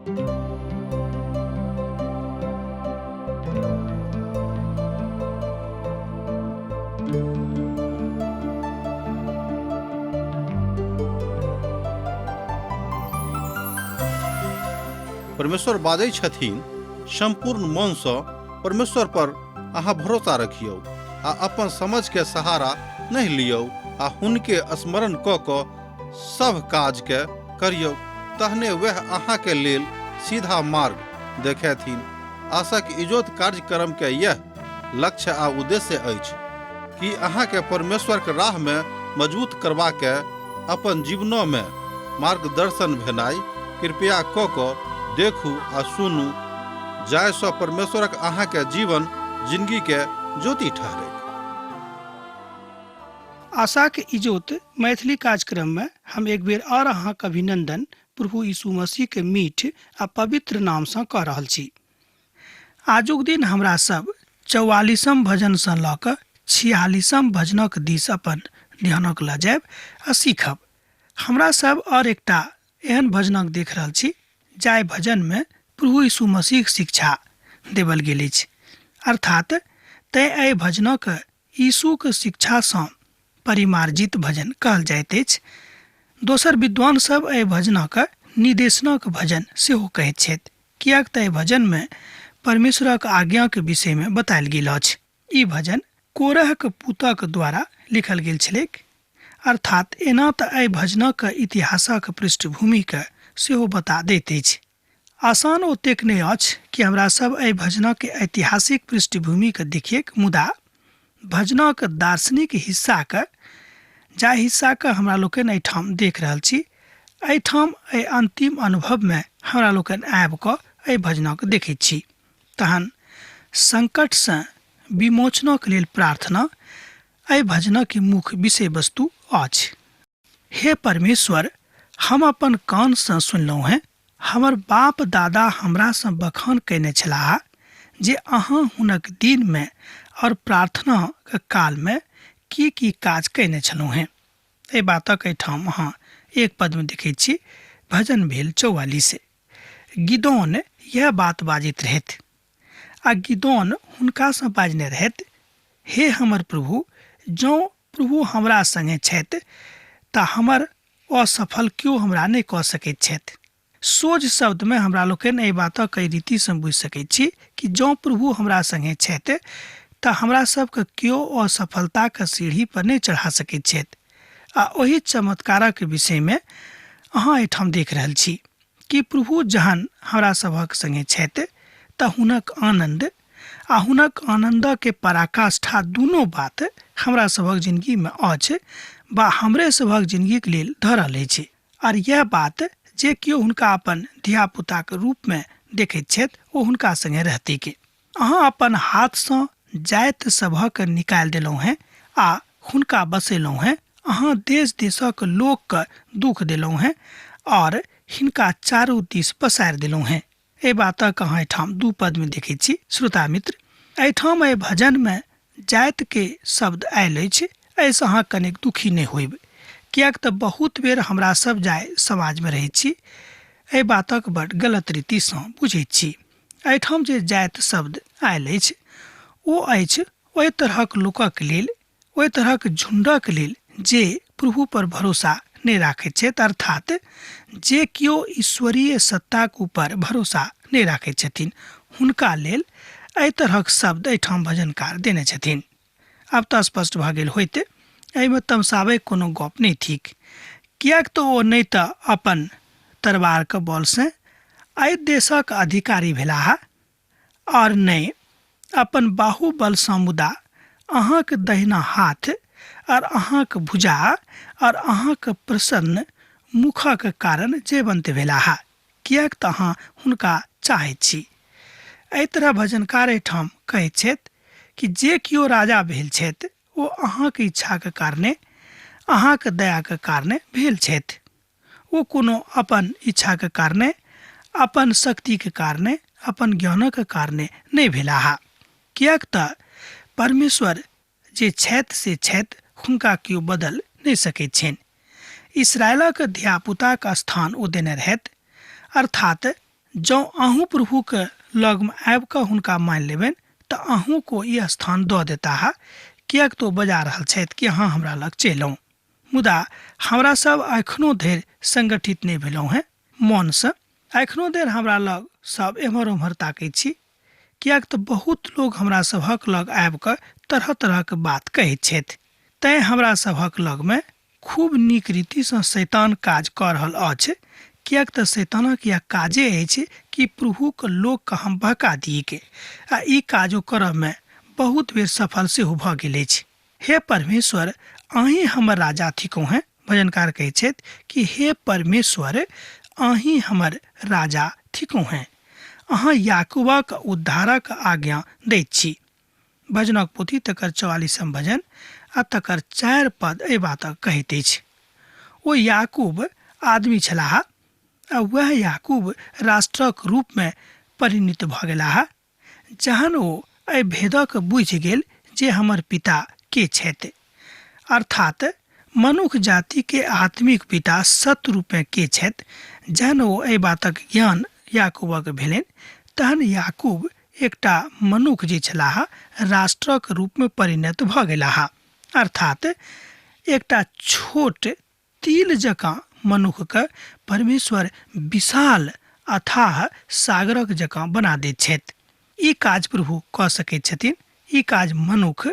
परमेश्वर बाजै छथिन, सम्पूर्ण मनसँ परमेश्वर पर अहाँ भरोसा रखियौ आ अपन समझके सहारा नहि लियौ आ हुनके स्मरण कऽ कऽ सभ काजके करियौ, तहने वएह अहाँके लेल सीधा मार्ग देखेथिन। आशाक इजोत कार्यक्रमके यैह लक्ष्य आ उद्देश्य अछि कि अहाँके परमेश्वरके राहमे मजबूत करबाके अपन जीवनोमे मार्गदर्शन भेनाइ। कृपया कऽ कऽ देखू आ सुनू जाहिसँ परमेश्वरक अहाँके जीवन जिनगीके ज्योति ठहरैक। आशाक इजोत मैथिली कार्यक्रम में हम एक बेर और अहाँक अभिनंदन प्रभु यीशु मसीह के मीठ आ पवित्र नाम सँ कऽ रहल छी। आजुक दिन हमरा सब चौवालीसम भजन सँ लऽ कऽ छियालीसम भजनक दिस अपन ध्यानक लऽ जायब आ सीखब। हमरा सब और एकटा एहन भजनक देख रहल छी जाहि भजन में प्रभु यीशु मसीह शिक्षा देवल गेल अछि, अर्थात तैं एहि भजनक यीशुक शिक्षासँ परिमार्जित भजन कहल जाइत अछि। दोसर विद्वान सब एहि भजनक निदेशनक भजन सेहो कहैत छथि, किएक तऽ एहि भजनमे परमेश्वरक आज्ञाक विषयमे बतायल गेल अछि। ई भजन कोरहक पुतक द्वारा लिखल गेल छलैक, अर्थात एना तऽ एहि भजनक इतिहासक पृष्ठभूमिके सेहो बता दैत अछि। आसान ओतेक नहि अछि कि हमरा सब एहि भजनक ऐतिहासिक पृष्ठभूमिके देखिएक, मुदा भजनक दार्शनिक हिस्साके, जाहि हिस्साके हमरा लोकनि एहिठाम देख रहल छी, एहिठाम एहि अन्तिम अनुभवमे हमरा लोकनि आबि कऽ एहि भजनक देखैत छी। तहन संकटसँ विमोचनक लेल प्रार्थना एहि भजनक मुख्य विषय वस्तु अछि। हे परमेश्वर, हम अपन कानसँ सुनलहुँ हेँ, हमर बाप दादा हमरासँ बखान कयने छलाह जे अहाँ हुनक दिनमे और प्रार्थनाक कालमे की की काज कयने छलहुँ हेँ। एहि बातक एहिठाम अहाँ एक पदमे देखैत छी, भजन भेल 44। गिदोन यैह बात बाजैत रहथि आ गिदोन हुनकासँ बाजने रहथि, हे हमर प्रभु, जँ प्रभु हमरा संगे छथि तऽ हमर असफल केओ हमरा नहि कऽ सकैत छथि। सोझ शब्दमे हमरा लोकनि एहि बातक एहि रीतिसँ बुझि सकैत छी कि जँ प्रभु हमरा संगे छथि तऽ हमरा सबके केओ असफलताक सीढ़ी पर नहि चढ़ा सकैत छथि। आ ओहि चमत्कारक विषयमे अहाँ एहिठाम देख रहल छी कि प्रभु जहन हमरा सभक संगे छथि तऽ हुनक आनन्द आ हुनक आनन्दके पराकाष्ठा दुनू बात हमरा सभक जिनगीमे अछि बा हमरे सभक जिनगीके लेल धरल अछि। आर यैह बात जे केओ हुनका अपन धियापुताक रूपमे देखैत छथि ओ हुनका संगे रहतीक। अहाँ अपन हाथसँ जाति सभक निकालि देलहुँ हेँ आ हुनका बसेलहुँ हेँ। अहाँ देश देशक लोकके दुख देलहुँ हेँ आओर हिनका चारू दिस पसारि देलहुँ हेँ। एहि बातक अहाँ एहिठाम दू पदमे देखैत छी। श्रोता मित्र, एहिठाम एहि भजनमे जातिके शब्द आयल अछि, एहिसँ अहाँ कनेक दुखी नहि होयब, किएक तऽ बहुत बेर हमरा सब जाहि समाजमे रहैत छी एहि बातक बड गलत रीतिसँ बुझैत छी। एहिठाम जे जाति शब्द आयल अछि ओ अछि ओहि तरहक लोकक लेल, ओहि तरहक झुण्डक लेल जे प्रभु पर भरोसा नहि राखैत छथि, अर्थात जे केओ ईश्वरीय सत्ताक ऊपर भरोसा नहि राखैत छथिन हुनका लेल एहि तरहक शब्द एहिठाम भजनकार देने छथिन। आब तऽ स्पष्ट भऽ गेल होइत, एहिमे तमसाबैक कोनो गप नहि थिक, किएक तऽ ओ नहि तऽ अपन तरवारक बलसँ एहि देशक अधिकारी भेलाह आओर नहि अपन बाहुबलसँ, मुदा अहाँक दहिना हाथ आओर अहाँक भुजा आओर अहाँक प्रसन्न मुखक कारण जयवन्त भेलाह, किएक तऽ अहाँ हुनका चाहैत छी। एहि तरह भजनकार एहिठाम कहैत छथि कि जे केओ राजा भेल छथि ओ अहाँक इच्छाक कारणे, अहाँक दयाक कारणे भेल छथि। ओ कोनो अपन इच्छाक कारणे, अपन शक्तिक कारणे, अपन ज्ञानक कारणे नहि भेलाह। किएक तऽ परमेश्वर जे छथि से छथि, हुनका केओ बदल नहि सकैत छनि। इसराइलक धियापुताक स्थान ओ देने रहथि, अर्थात जँ अहूँ प्रभुके लगमे आबि कऽ हुनका मानि लेबनि तऽ अहूँके ई स्थान दऽ देताह, किएक तऽ ओ बजा रहल छथि कि अहाँ हमरा लग चलि आउ। मुदा हमरा सब एखनो धरि संगठित नहि भेलहुँ हेँ मोनसँ। एखनो धरि हमरा लग सब एम्हर ओम्हर ताकैत छी, किएक तऽ बहुत लोक हमरा सभक लग आबि कऽ तरह तरहक बात कहैत छथि। तैँ हमरा सभक लगमे खूब नीक रीतिसँ शैतान काज कऽ रहल अछि, किएक तऽ शैतानक इएह काजे अछि कि प्रभुक लोककेँ हम बहका दिऐक, आ ई काज ओ करऽमे बहुत बेर सफल सेहो भऽ गेल अछि। हे परमेश्वर, अहीं हमर राजा थिकहुँ हेँ। भजनकार कहैत छथि कि हे परमेश्वर, अहीं हमर राजा थिकहुँ हेँ, अहाँ याकूबक उद्धारक आज्ञा दैत छी। भजनक पोथी तकर 44 भजन आ तकर 4 पद एहि बातक कहैत अछि। ओ याकूब आदमी छलाह आ वएह याकूब राष्ट्रक रूपमे परिणित भऽ गेलाह, जहन ओ एहि भेदक बुझि गेल जे हमर पिता के छथि, अर्थात मनुख जाति के आत्मिक पिता सत्य रूपेँ के छथि। जहन ओ एहि बातक ज्ञान याकूबक भेलनि, तहन याकूब एकटा मनुख जे छलाह राष्ट्रक रूपमे परिणत भऽ गेलाह, अर्थात एकटा छोट तिल जकाँ मनुखके परमेश्वर विशाल अथाह सागरक जकाँ बना दैत छथि। ई काज प्रभु कऽ सकैत छथिन। ई काज मनुख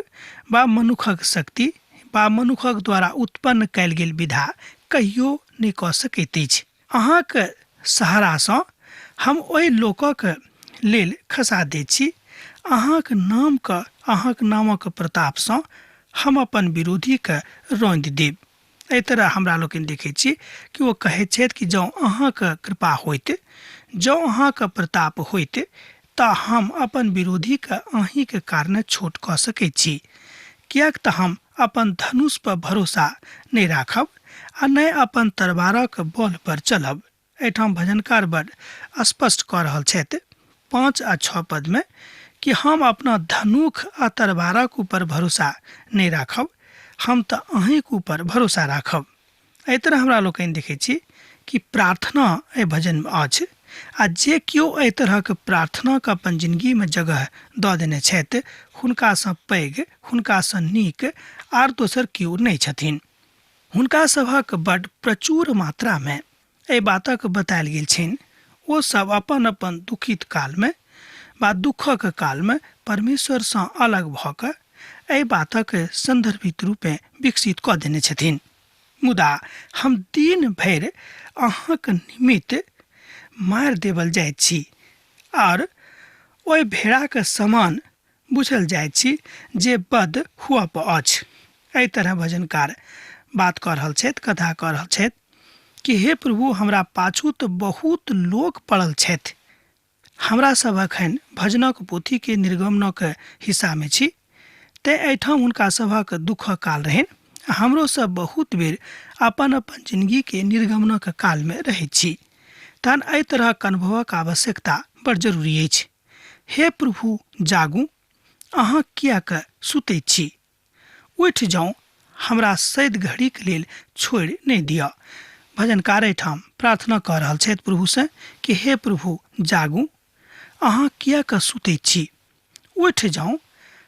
वा मनुखक शक्ति वा मनुखक द्वारा उत्पन्न कयल गेल विधा कहियो नहि कऽ सकैत अछि। अहाँक सहारासँ हम ओहि लोकक लेल खसा दैत छी। अहाँक नामके, अहाँक नामक प्रतापसँ हम अपन विरोधीके रौंदि देब। एहि तरह हमरा लोकनि देखै छी कि ओ कहैत छथि कि जँ अहाँके कृपा होइत, जँ अहाँके प्रताप होइत, तऽ हम अपन विरोधीके अहीँके कारणे छोट कऽ सकैत छी, किएक तऽ हम अपन धनुष पर भरोसा नहि राखब आ नहि अपन तरवारक बल पर चलब। एहिठाम भजनकार बड स्पष्ट कऽ रहल छथि 5 आ 6 पदमे कि हम अपना धनुख आ तरवारक ऊपर भरोसा नहि राखब, हम तऽ अहीँक ऊपर भरोसा राखब। एहि तरह हमरा लोकनि देखै छी कि प्रार्थना एहि भजनमे अछि, आ जे केओ एहि तरहक प्रार्थनाके अपन जिनगीमे जगह दऽ देने छथि, हुनकासँ पैघ, हुनकासँ नीक आर दोसर केओ नहि छथिन। हुनका सभक बड प्रचुर मात्रामे एहि बातक बतायल गेल छनि। ओ सब अपन अपन दुखित कालमे वा दुःखक कालमे परमेश्वरसँ अलग भऽ कऽ एहि बातक सन्दर्भित रूपेँ विकसित कऽ देने छथिन। मुदा हम दिन भरि अहाँक निमित्त मारि देबल जाइत छी आर ओहि भेड़ाक समान बुझल जाइत छी जे बध हुअ पर अछि। एहि तरह भजनकार बात कऽ रहल छथि, कथा कऽ रहल छथि कि हे प्रभु, हमरा पाछू तऽ बहुत लोक पड़ल छथि। हमरा सब अखन भजनक पोथीके निर्गमनक हिस्सामे छी, तेँ एहिठाम हुनका सभक दुःखक काल रहनि। हमरो सब बहुत बेर अपन अपन जिनगीके निर्गमनक कालमे रहैत छी, तहन एहि तरहक अनुभवक आवश्यकता बड़ जरूरी अछि। हे प्रभु, जागू, अहाँ किएक सुतैत छी? उठि जाउ, हमरा सैद घड़ीक लेल छोड़ि नहि दिअ। भजनकार एहिठाम प्रार्थना कऽ रहल छथि प्रभुसँ कि हे प्रभु, जागू, अहाँ किएक सुतैत छी? उठि जाउ,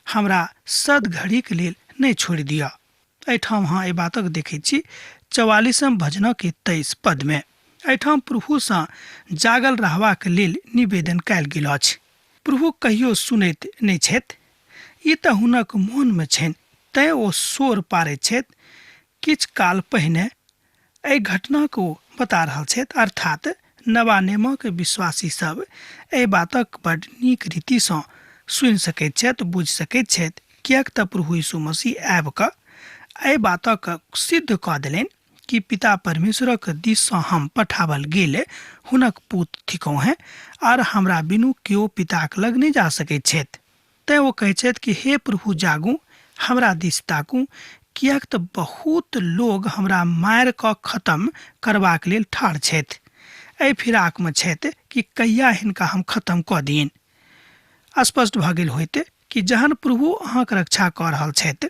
हमरा सद घड़ीक लेल नहि छोड़ि दिअ। एहिठाम अहाँ एहि बातक देखैत छी 44 भजनक 23 पदमे। एहिठाम प्रभुसँ जागल रहबाक लेल निवेदन कयल गेल अछि। प्रभु कहियो सुनैत नहि छथि, ई तऽ हुनक मोनमे छनि, तैँ ओ शोर पारैत छथि। किछु काल पहिने एहि घटनाक ओ बता रहल छथि, अर्थात नवा नियमक विश्वासी सब एहि बातक बड नीक रीतिसँ सुनि सकैत छथि, बुझि सकैत छथि, किएक तऽ प्रभु यीशु मसीह आबि कऽ एहि बातक सिद्ध कऽ देलनि कि पिता परमेश्वरक दिससँ हम पठावल गेल हुनक पूत थिकहुँ हेँ, आर हमरा बिनु केओ पिताक लग नहि जा सकैत छथि। तैँ ओ कहैत छथि कि हे प्रभु, जागू, हमरा दिस ताकू, किएक तऽ बहुत लोग हमरा मारि कऽ खत्म करबाक लेल ठाढ़ छथि, एहि फिराकमे छथि कि कहिया हिनका हम खत्म कऽ दियनि। स्पष्ट भऽ गेल होइत कि जहन प्रभु अहाँक रक्षा कऽ रहल छथि,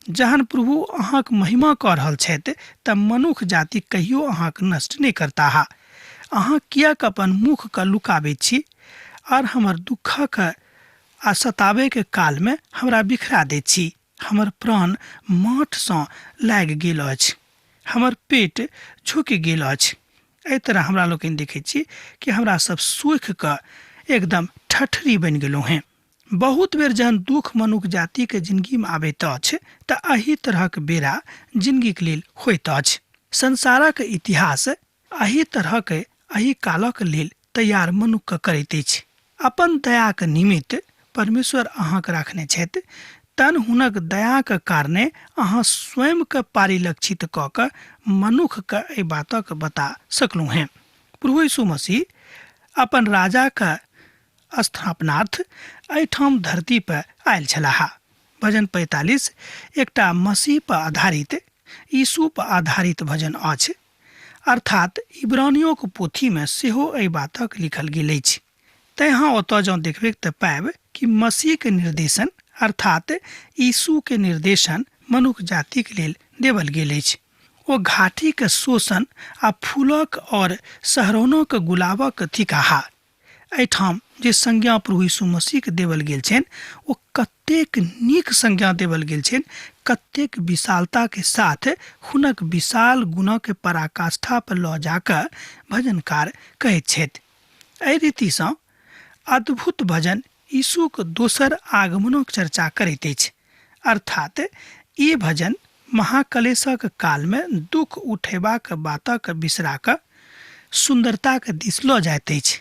जहन प्रभु अहाँक महिमा कऽ रहल छथि, तऽ मनुख जाति कहियो अहाँक नष्ट नहि करताह। अहाँ किएक अपन मुखके लुकाबैत छी आर हमर दुःखक आ सताबैके कालमे हमरा बिखरा दैत छी? हमर प्राण माठसँ लागि गेल अछि, हमर पेट झुकि गेल अछि। एहि तरह हमरा लोकनि देखै छी कि हमरा सब सूखि कऽ एकदम ठठरी बनि गेलहुँ हेँ। बहुत बेर जहन दुख मनुख जातिके जिनगीमे आबैत अछि तऽ एहि तरहक बेरा जिनगीके लेल होइत अछि। संसारक इतिहास एहि तरहक एहि कालक लेल तैयार मनुखके करैत अछि। अपन दयाक निमित्त परमेश्वर अहाँके राखने छथि, तन हुनक दयाक कारणे अहाँ स्वयंके परिलक्षित कऽ कऽ मनुखके एहि बातक बता सकलहुँ हेँ। प्रभु यीशु मसीह अपन राजाके स्थापनार्थ एहिठाम धरती पर आयल छलाह। भजन 45 एकटा मसीह पर आधारित, यीशु पर आधारित भजन अछि। अर्थात इब्रानियोक पोथीमे सेहो एहि बातक लिखल गेल अछि। तैँ अहाँ ओतऽ जँ देखबै तऽ पायब कि मसीहके निर्देशन अर्थात यीशुके निर्देशन मनुख जातिक लेल देवल गेल अछि। ओ घाटीके शोषण आ फूलक और सहरौनक गुलाबक थिकाहा। एहिठाम जे संज्ञा प्रभु यीशु मसीहके देवल गेल छनि ओ कतेक नीक संज्ञा देवल गेल छनि, कतेक विशालताके साथ हुनक विशाल गुणके पराकाष्ठा पर लऽ जाकऽ भजनकार कहैत छथि। एहि रीतिसँ अद्भुत भजन यीशुक दोसर आगमनक चर्चा करैत अछि। अर्थात ई भजन महाकलेशक कालमे दुख उठेबाक बातक बिसरा कऽ सुन्दरताक दिस लऽ जाइत अछि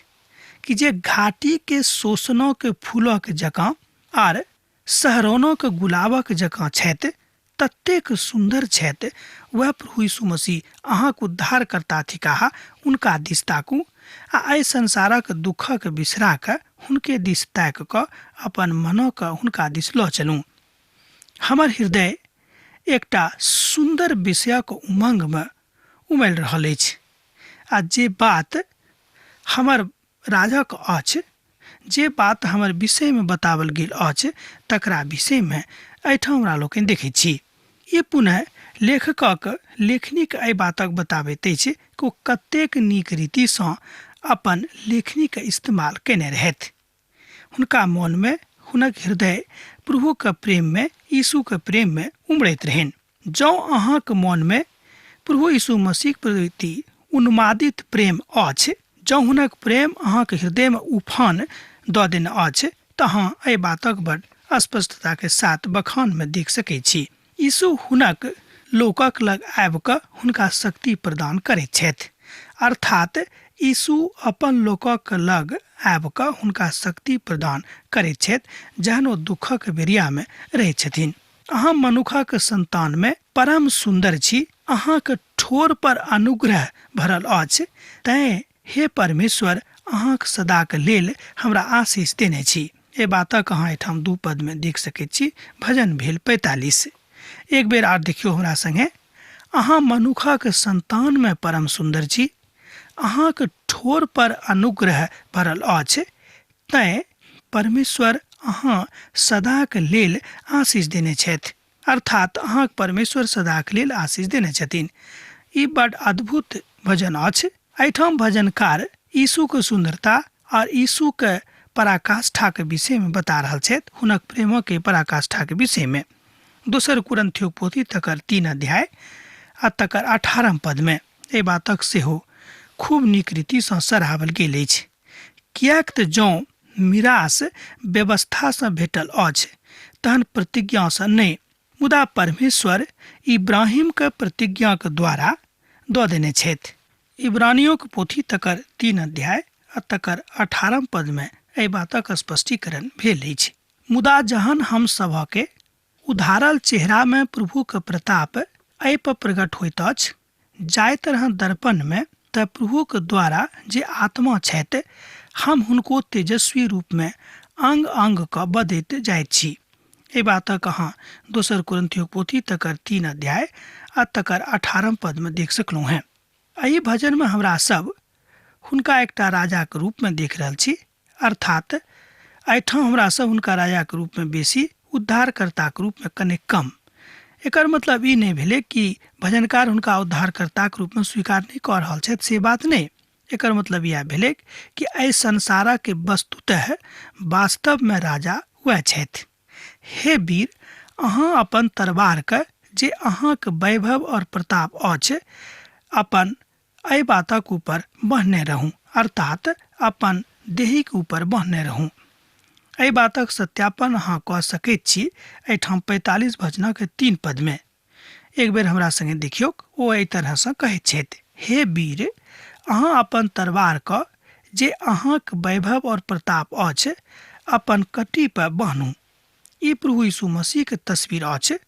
कि जे घाटीके शोषणक फूलक जकाँ आर सहरौनक गुलाबक जकाँ छथि, ततेक सुन्दर छथि। वएह प्रभु यीशु मसीह अहाँक उद्धारकर्ता थिकाह। हुनका दिस ताकू आ एहि संसारक दुःखक बिसरा कऽ हुनके दिस ताकि कऽ अपन मनक हुनका दिस लऽ चलू। हमर हृदय एकटा सुन्दर विषयक उमंगमे उमड़ि रहल अछि आ जे बात हमर राजक अछि, जे बात हमर विषयमे बताओल गेल अछि, तकरा विषयमे एहिठाम हमरा लोकनि देखैत छी। ई पुनः लेखकक लेखनीक एहि बातक बताबैत अछि कि ओ कतेक नीक रीतिसँ अपन लेखनीक इस्तेमाल कयने रहथि। हुनका मोनमे हुनक हृदय प्रभुक प्रेममे, यीशुक प्रेममे उमड़ैत रहनि। जँ अहाँक मोनमे प्रभु यीशु मसीहक प्रति उन्मादित प्रेम अछि, जँ हुनक प्रेम अहाँक हृदयमे उफान दऽ देने अछि, तऽ अहाँ एहि बातक बड़ स्पष्टताके साथ बखानमे देख सकैत छी। यीशु हुनक लोकक लग आबि कऽ हुनका शक्ति प्रदान करैत छथि। अर्थात यीशु अपन लोकक लग आबि कऽ हुनका शक्ति प्रदान करैत छथि जहन ओ दुःखक बेरियामे रहैत छथिन। अहाँ मनुखक संतानमे परम सुन्दर छी, अहाँक ठोर पर अनुग्रह भरल अछि, तैँ हे परमेश्वर अहाँक सदाक लेल हमरा आशीष देने छी। एहि बातक अहाँ एहिठाम 2 पदमे देख सकैत छी। भजन भेल 45। एक बेर आर देखियौ हमरा संगे। अहाँ मनुखक संतानमे परम सुन्दर छी, अहाँक ठोर पर अनुग्रह भरल अछि, तैँ परमेश्वर अहाँ सदाक लेल आशीष देने छथि। अर्थात अहाँक परमेश्वर सदाक लेल आशीष देने छथिन। ई बड अद्भुत भजन अछि। एहिठाम भजनकार यीशुक सुन्दरता और यीशुक पराकाष्ठाक विषयमे बता रहल छथि, हुनक प्रेमक पराकाष्ठाक विषयमे। दोसर कुरिन्थियोक पोथी तकर 3 अध्याय आ तकर 18 पदमे एहि बातक सेहो खूब नीक रीतिसँ सराहल गेल अछि। किएक तऽ जँ मिरास व्यवस्थासँ भेटल अछि तहन प्रतिज्ञासँ नहि, मुदा परमेश्वर इब्राहिमके प्रतिज्ञाक द्वारा दऽ देने छथि। इब्रानियोक पोथी तकर 3 अध्याय आ तकर 18 पदमे एहि बातक स्पष्टीकरण भेल अछि। मुदा जहन हम सभके उधारल चेहरामे प्रभुक प्रताप एहि पर प्रकट होइत अछि, जाहि तरह दर्पणमे, तऽ प्रभुक द्वारा जे आत्मा छथि हम हुनको तेजस्वी रूपमे अंग अंग कऽ बदैत जाइत छी। एहि बातक अहाँ दोसर कुरिन्थियोक पोथी तकर 3 अध्याय आ तकर 18 पदमे देख सकलहुँ हेँ। एहि भजनमे हमरा सब हुनका एकटा राजाक रूपमे देख रहल छी। अर्थात एहिठाम हमरा सब हुनका राजाक रूपमे बेसी, उद्धारकर्ताक रूपमे कने कम। एकर मतलब ई नहि भेलै कि भजनकार हुनका उद्धारकर्ताक रूपमे स्वीकार नहि कऽ रहल छथि, से बात नहि। एकर मतलब इएह भेलै कि एहि संसारक वस्तुतः वास्तवमे राजा वएह छथि। हे वीर, अहाँ अपन तरवारके जे अहाँके वैभव और प्रताप अछि अपन एहि बातक ऊपर बन्हने रहू, अर्थात अपन देहीक ऊपर बन्हने रहू। एहि बातक सत्यापन अहाँ कऽ सकैत छी एहिठाम 45 भजनक 3 पदमे। एक बेर हमरा संगे देखियौक, ओ एहि तरहसँ कहैत छथि, हे वीर, अहाँ अपन तरवारके जे अहाँक वैभव और प्रताप अछि अपन कटी पर बान्हू। ई प्रभु यीशु मसीहके तस्वीर अछि।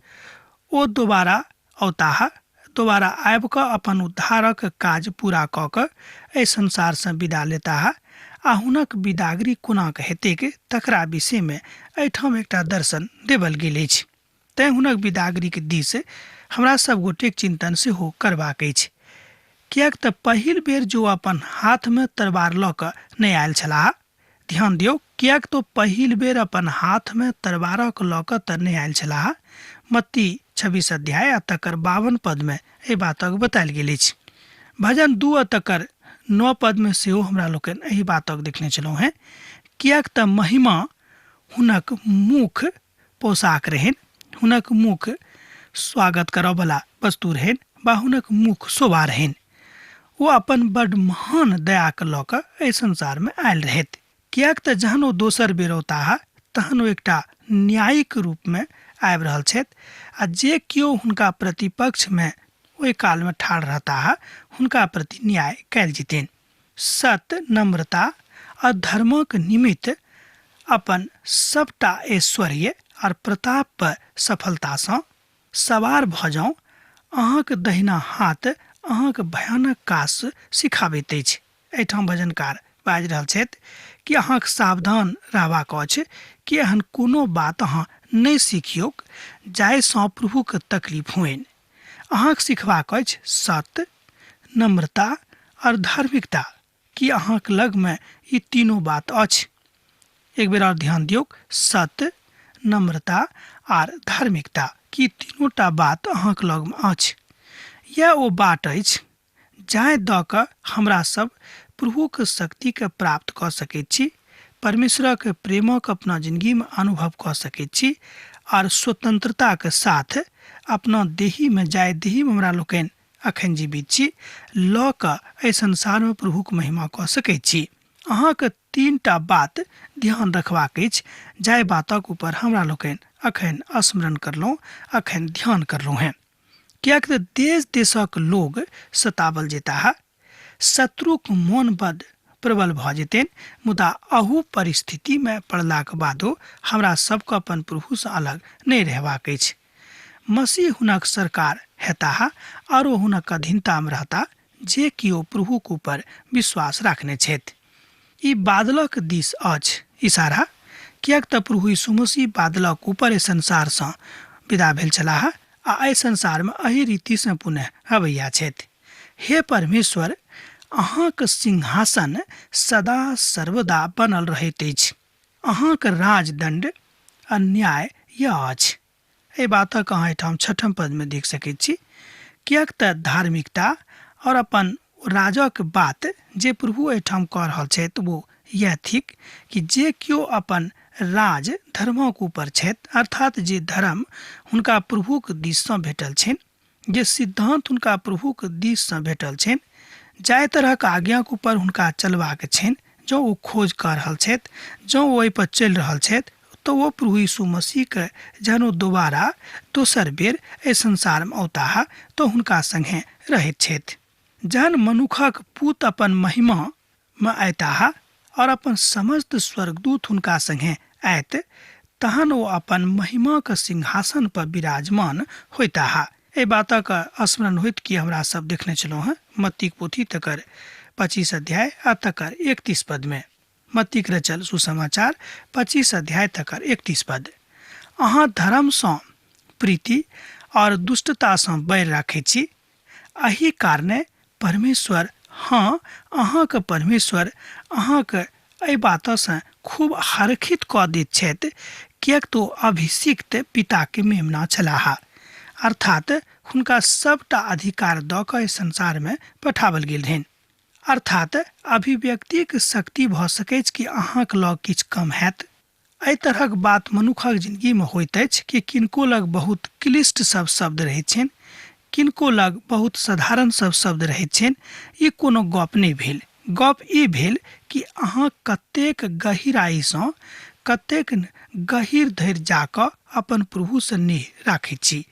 ओ दोबारा औताह, दोबारा आबि कऽ अपन उद्धारक काज पूरा कऽ कऽ एहि संसारसँ विदा लेताह आ हुनक विदागरी कोना कऽ हेतैक तकरा विषयमे एहिठाम एकटा दर्शन देबल गेल अछि। तैँ हुनक विदागरीके दिस हमरा सब गोटेक चिंतन सेहो करबाक अछि, किएक तऽ पहिल बेर जो अपन हाथमे तरवार लऽ कऽ नहि आयल छलाह। ध्यान दियौ, किएक तो पहिल बेर अपन हाथमे तरवारक लऽ कऽ तऽ नहि आयल छलाह। मत्ती 26 अध्याय आ तकर 52 पदमे एहि बातक बतायल गेल अछि। भजन 2 आ तकर 9 पदमे सेहो हमरा लोकनि एहि बातक देखने छलहुँ हेँ, किएक तऽ महिमा हुनक मुख पोशाक रहनि, हुनक मुख स्वागत करऽवला वस्तु रहनि वा हुनक मुख शोभा रहनि। ओ अपन बड महान दयाके लऽ कऽ एहि संसारमे आयल रहथि, किएक तऽ जहन ओ दोसर बेर औताह तहन ओ एकटा न्यायिक रूपमे आबि रहल छथि आ जे केओ हुनका प्रतिपक्षमे ओहि कालमे ठाढ़ रहताह हुनका प्रति न्याय कयल जेतनि। सत्य, नम्रता आ धर्मक निमित्त अपन सबटा ऐश्वर्य और प्रताप पर सफलतासँ सवार भऽ जाउ। अहाँक दहिना हाथ अहाँक भयानक काज सिखाबैत अछि। एहिठाम भजनकार बाजि रहल छथि कि अहाँक सावधान रहबाक अछि कि एहन कोनो बात अहाँ नहि सिखियौक जाहिसँ प्रभुके तकलीफ होइन। अहाँक सिखबाक अछि सत्य, नम्रता और धार्मिकता। कि अहाँक लगमे ई तीनू बात अछि? एक बेर और ध्यान दियौक, सत्य, नम्रता आर धार्मिकता, कि तीनूटा बात अहाँक लगमे अछि? यैह ओ बाट अछि जाहि दऽ कऽ हमरा सब प्रभुक शक्तिके प्राप्त कऽ सकैत छी, परमेश्वरक प्रेमक अपना जिंदगीमे अनुभव कऽ सकैत छी आर स्वतंत्रताके साथ अपना देहीमे, जाहि देहीमे हमरा लोकनि अखन जीवित छी, लऽ कऽ एहि संसारमे प्रभुक महिमा कऽ सकैत छी। अहाँके 3टा बात ध्यान रखबाक अछि जाहि बातक ऊपर हमरा लोकनि अखन स्मरण करलहुँ, अखन ध्यान करलहुँ हेँ। किएक तऽ देश देशक लोग सतावल जेताह, शत्रुक मोन बड प्रबल भऽ जेतनि, मुदा अहू परिस्थितिमे पड़लाक बादो हमरा सबके अपन प्रभुसँ अलग नहि रहबाक अछि। मसीह हुनक सरकार हेताह और ओ हुनक अधीनतामे रहता जे केओ प्रभुक ऊपर विश्वास राखने छथि। ई बादलक दिस अछि इशारा, किएक तऽ प्रभु यीशु मसीह बादलक ऊपर एहि संसारसँ विदा भेल छलाह आ एहि संसारमे एहि रीतिसँ पुनः अबैया छथि। हे परमेश्वर, अहाँक सिंहासन सदा सर्वदा बनल रहैत अछि। अहाँक राजदंड अन्याय यह अछि। एहि बातक अहाँ एहिठाम 6 पदमे देख सकैत छी, किएक तऽ धार्मिकता और अपन राजक बात जे प्रभु एहिठाम कऽ रहल छथि वो यह थिक कि जे केओ अपन राज धर्मक ऊपर छथि, अर्थात जे धर्म हुनका प्रभुक दिससँ भेटल छनि, जे सिद्धांत हुनका प्रभुक दिससँ भेटल छनि, जाहि तरहक आज्ञाक ऊपर हुनका चलबाक छनि, जँ ओ खोज कऽ रहल छथि, जँ ओ एहिपर चलि रहल छथि, तऽ ओ प्रभु यीशु मसीहके जहन ओ दोबारा दोसर बेर एहि संसारमे औताह तऽ हुनका सङ्गे रहैत छथि। जहन मनुखक पूत अपन महिमामे अयताह और अपन समस्त स्वर्गदूत हुनका सङ्गे आयत, तहन ओ अपन महिमाक सिंहासन पर विराजमान होइताह। एहि बातक स्मरण होइत कि हमरा सब देखने छलहुँ हेँ मत्तीक पोथी तकर 25 अध्याय आ तकर 31 पदमे। मत्तीक रचल सुसमाचार 25 अध्याय तकर 31 पद। अहाँ धर्मसँ प्रीति और दुष्टतासँ बैर राखैत छी, एहि कारणे परमेश्वर, हाँ अहाँक परमेश्वर अहाँक एहि बातसँ खूब हरखित कऽ दैत छथि, किएक तऽ ओ अभिषिक्त पिताके मेमना छलाह, अर्थात हुनका सबटा अधिकार दऽ कऽ एहि संसारमे पठाओल गेल रहनि। अर्थात अभिव्यक्तिक शक्ति भऽ सकैछ कि अहाँक लग किछु कम हैत। एहि तरहक बात मनुखक जिंदगी में होइत अछि कि किनको लग बहुत क्लिष्ट सब शब्द रहैत छनि, किनको लग बहुत साधारण सब शब्द रहैत छनि। ई कोनो गप नहि भेल। गप ई भेल कि अहाँ कतेक गहिराइसँ, कतेक गहीर धरि जाकऽ अपन प्रभुसँ नेह राखैत छी।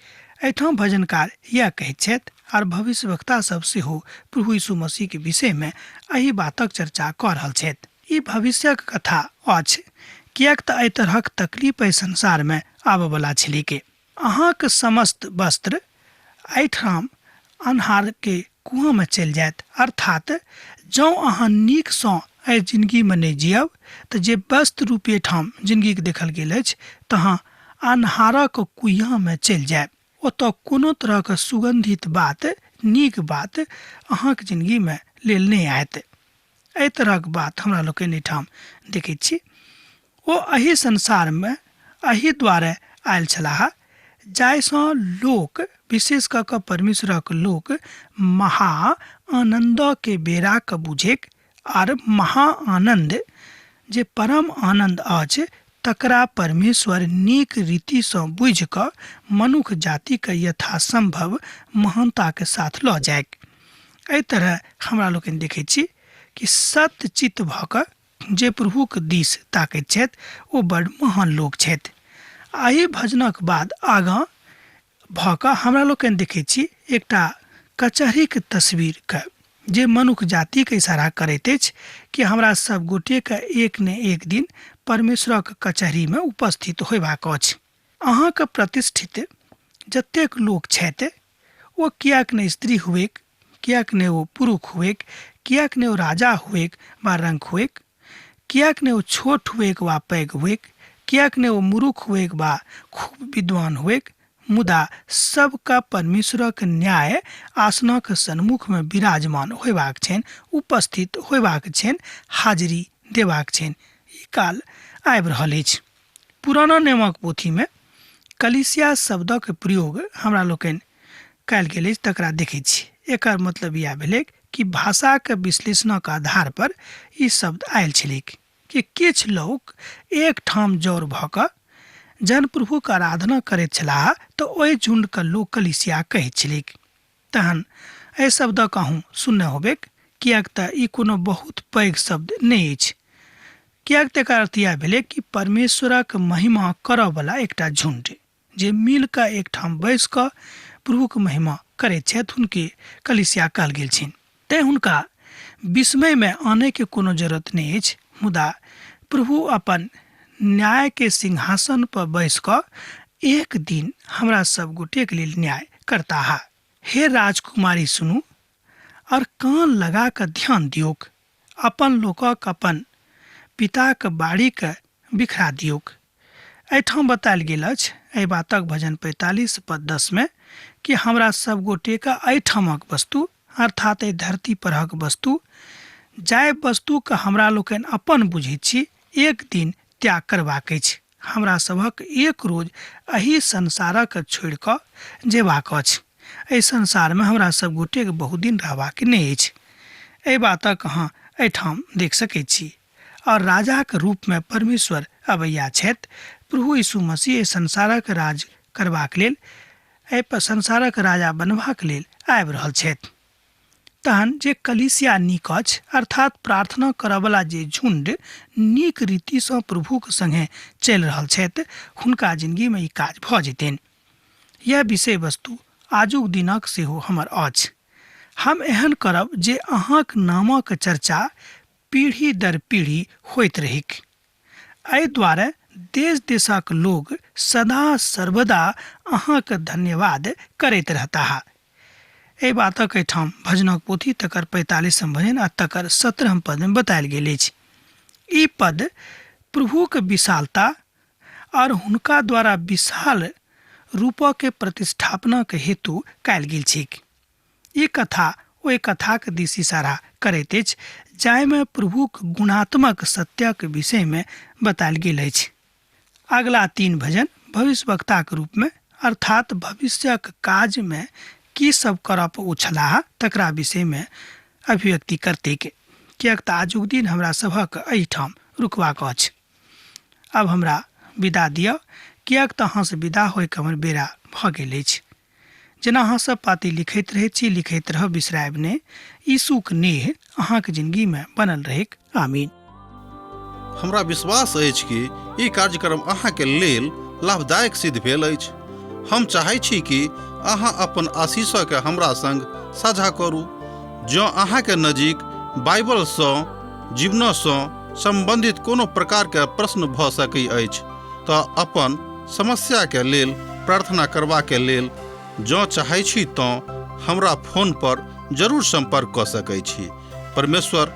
एहिठाम भजनकार इएह कहैत छथि आर भविष्यवक्ता सब सेहो प्रभु यीशु मसीह के विषय में एहि बातक चर्चा कऽ रहल छथि। ई भविष्यक कथा अछि, किएक तऽ एहि तरहक तकलीफ एहि संसार में आबऽवला छलैक। अहाँक समस्त वस्त्र एहिठाम अन्हार के कुआं में चलि जायत। अर्थात जँ अहाँ नीकसँ एहि जिंदगी में नहि जियब तऽ जे वस्त्र रूपे ठाम जिंदगीके देखल गेल अछि तहाँ अन्हारक कुइयाँ में चलि जायब। ओतऽ कोनो तरहक सुगन्धित बात, नीक बात अहाँक जिंदगी में लेल नहि आयत। एहि तरहक बात हमरा लोकनि एहिठाम देखैत छी। ओ एहि संसार में एहि द्वारे आयल छलाह जाहिसँ लोक, विशेष कऽ कऽ परमेश्वरक लोक, महा आनन्द के बेरा के बुझेक आर महा आनन्द जे परम आनन्द अछि तकरा परमेश्वर नीक रीतिसँ बुझि कऽ मनुख जातिके यथासंभव महानताके साथ लऽ जाइक। एहि तरह हमरा लोकनि देखैत छी कि सतचित भऽ कऽ जे प्रभुक दिस ताकैत छथि ओ बड़ महान लोक छथि। एहि भजनक बाद आगाँ भऽ कऽ हमरा लोकनि देखैत छी एकटा कचहरीक तस्वीरके जे मनुख जातिके इशारा करैत अछि कि हमरा सब गोटेके एक ने एक दिन परमेश्वरक कचहरीमे उपस्थित होयबाक अछि। अहाँके प्रतिष्ठित जतेक लोक छथि ओ किएक ने स्त्री हुएक, किएक ने ओ पुरुष हुएक, किएक ने ओ राजा हुएक वा रंक हुएक, किएक ने ओ छोट हुएक वा पैघ हुएक, किएक ने ओ मूर्ख हुएक वा खूब विद्वान हुएक, मुदा सबके परमेश्वरक न्याय आसनक सन्मुखमे विराजमान होयबाक छनि, उपस्थित होयबाक छनि, हाजिरी देबाक छनि। ई काल आबि रहल अछि। पुराना नियमक पोथीमे कलीसिया शब्दक प्रयोग हमरा लोकनि कयल गेल अछि तकरा देखैत छी। एकर मतलब इएह भेलैक कि भाषाक विश्लेषणक आधार पर ई शब्द आयल छलैक कि किछु लोक एकठाम जौर भऽ कऽ जहन प्रभुक आराधना करैत छलाह तऽ ओहि झुण्डके लोक कलीसिया कहैत छलैक। तहन एहि शब्दक अहूँ सुनने होबेक, किएक तऽ ई कोनो बहुत पैघ शब्द नहि अछि। किएक तऽ एकर अर्थ इएह भेलै कि परमेश्वरक महिमा करऽवला एकटा झुण्ड जे मिल कऽ एकठाम बैस कऽ प्रभुक महिमा करैत छथि हुनके कलीसिया कहल गेल छनि। तेँ हुनका विस्मयमे आनयके कोनो जरूरत नहि अछि, मुदा प्रभु अपन न्यायके सिंहासन पर बैस कऽ एक दिन हमरा सब गोटेक लेल न्याय करताह। हे राजकुमारी सुनू और कान लगा कऽ ध्यान दियौक, अपन लोकक अपन पिताक बाड़ीके बिखरा दियौक। एहिठाम बतायल गेल अछि एहि बातक भजन 45 पद 10 में कि हमरा सब गोटेके एहिठामक वस्तु अर्थात एहि धरती परहक वस्तु, जाहि वस्तुके हमरा लोकनि अपन बुझैत छी, एक दिन त्याग करबाक अछि। हमरा सभक एक रोज एहि संसारक छोड़ि कऽ जेबाक अछि। एहि संसारमे हमरा सब गोटेके बहुत दिन रहबाक नहि अछि। एहि बातक अहाँ एहिठाम देख सकैत छी। और राजाक रूपमे परमेश्वर अबैया छथि। प्रभु यीशु मसीह एहि संसारक राज करबाक लेल, एहि संसारक राजा बनबाक लेल आबि रहल छथि। तहन जे कलीसिया नीक अछि, अर्थात प्रार्थना करऽवला जे झुण्ड नीक रीतिसँ प्रभुक संगे चलि रहल छथि, हुनका जिनगीमे ई काज भऽ जेतनि। यैह विषय वस्तु आजुक दिनक सेहो हमर अछि। हम एहन करब जे अहाँक नामक चर्चा पीढ़ी दर पीढ़ी होइत रहैक। एहि द्वारे देश देशक लोक सदा सर्वदा अहाँक धन्यवाद करैत रहताह। एहि बातक एहिठाम भजनक पोथी तकर 45 भजन आ तकर 17 पदमे बतायल गेल अछि। ई पद प्रभुक विशालता और हुनका द्वारा विशाल रूपके प्रतिष्ठापनाक हेतु कयल गेल छैक। ई कथा ओहि कथाक दिस इशारा करैत अछि जाहिमे प्रभुक गुणात्मक सत्यक विषयमे बतायल गेल अछि। अगला 3 भजन भविष्यवक्ताक रूपमे अर्थात भविष्यक काजमे की सब करऽ ओ छलाह तकरा विषयमे अभिव्यक्ति करतैक, किएक तऽ आजुक दिन हमरा सभक एहिठाम रुकबाक अछि। आब हमरा विदा दिअ, किएक तऽ अहाँसँ विदा होइके हमर बेरा भऽ गेल अछि। जेना अहाँ सब पाती लिखैत रहैत छी, लिखैत रहब, बिसरायब नहि। यीशुक नेह अहाँक जिंदगीमे बनल रहैक। आमीन। हमरा विश्वास अछि कि ई कार्यक्रम अहाँके लेल लाभदायक सिद्ध भेल अछि। हम चाहै छी कि अहाँ अपन आशीषके हमरा संग साझा करू। जँ अहाँके नजीक बाइबलसँ जीवनसँ सम्बन्धित कोनो प्रकारके प्रश्न भऽ सकै अछि तऽ अपन समस्याके लेल प्रार्थना करबाके लेल जँ चाहै छी तँ हमरा फोन पर जरूर सम्पर्क कऽ सकै छी। परमेश्वर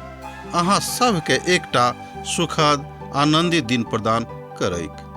अहाँ सभके एकटा सुखद आनन्दित दिन प्रदान करैक।